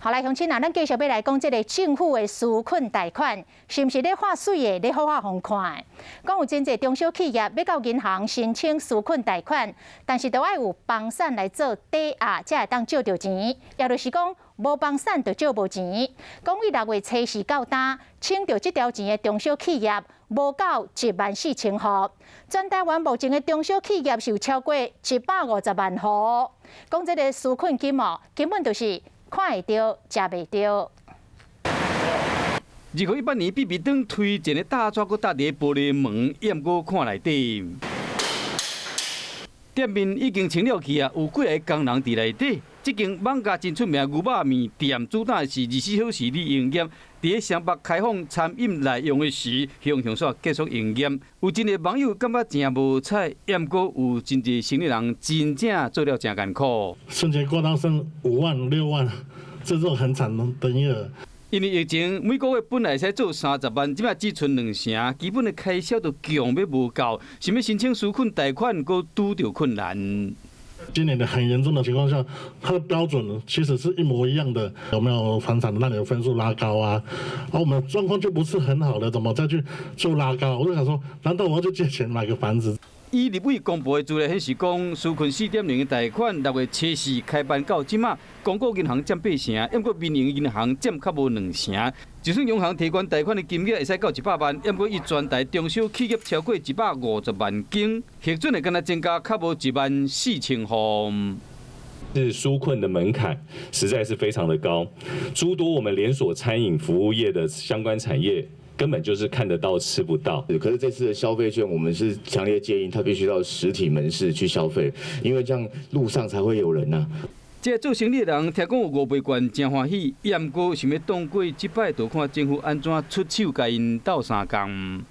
好來，鄉親啊，咱繼續欲來講這个政府的紓困貸款，是毋是咧畫媠的，咧好好予看？講有真濟中小企業欲到銀行申請紓困貸款，但是都愛有房產來做抵押，才會當借著錢。也就是講，無房產就借無錢。講對6月初四到今，請著這條錢的中小企業無夠1萬4千戶，全台灣目前的中小企業是有超過150萬戶。講這个紓困金哦，根本就是看會著，食袂著。2018年，必比登推前的大紙閣搭佇玻璃門，毋過看內底，店面已經清了去啊，有幾个工人佇內底。這間艋舺真出名牛肉麵店，主打是24小時咧營業。佇咧雙北開放餐飲內用的時，雄雄煞結束營業。有真濟網友感覺誠無彩，毋過有真濟生意人真正做了誠艱苦。瞬間過到剩5萬6萬，這種很慘的營業額。因為疫情，每個月本來會使做30萬，這擺只賰兩成，基本的開銷都強欲無夠，想欲申請紓困貸款，閣拄著困難。今年的很嚴重的情況下，它的標準其實是一模一樣的。有沒有房產讓你的分數拉高啊？而我們狀況就不是很好的，怎麼再去做拉高？我就想說，難道我要去借錢買個房子？以立委公布的資料顯示，講紓困4.0的貸款6月初四開辦到這馬，公股銀行佔八成，毋過民營銀行佔較無兩成。就算央行提款貸款的金額會使到100萬，毋過伊全台中小企業超過150萬間，核准的敢若增加較無1萬4千戶。是紓困的門檻實在是非常的高，諸多我們連鎖餐飲服務業的相關產業，根本就是看得到吃不到。可是這次的消費券，我們是強烈建議他必須到實體門市去消費，因為這樣路上才會有人吶。這个做生意的人聽講有五倍券，誠歡喜，毋過想欲擋過這擺，就看政府按怎出手共𪜶鬥相共。